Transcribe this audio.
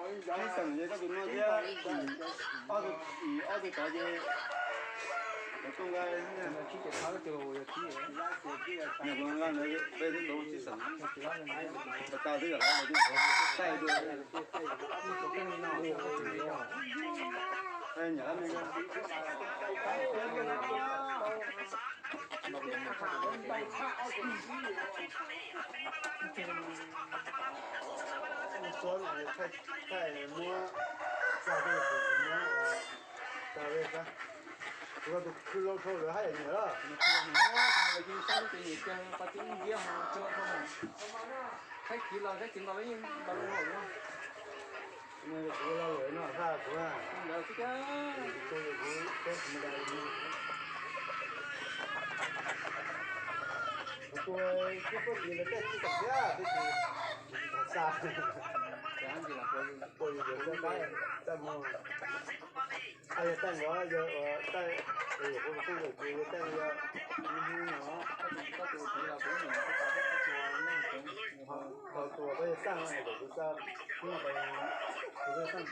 Ib xeem ces koj tus no thiab, ob tug, ob tug tod ces lawv tuaj nqa, peb twb tau tsib xeem, tas twb yog lawv taij dua. Nyam lab me, tuab no thaij muab tsa tej tus muab tsa, kuv tus khw lau dhau lawv haj yam nyiam lawm. Lawv yeej saib lub tsev nyiam kawg, pas tib ib ntiab ho tsa lau dhau. Saib kiv los saib kiv nkaus lawv yeej nkaus lub hauv. Kuv lau lawm no haj kuv ntawd xwb, kuv kuv kuv kuv kuv kuj pab kiv lawv tej tsis tau thiab, twb tsis tau xa. Puas yus yuav xyov tab mus, yog tab nqos yog tab, yog kuv kuj yog kuv yog tab yog hnub no. Thaum tus koj yog xaj no, kuv xaj, hnub no kuv xaj tus kuv xaj tus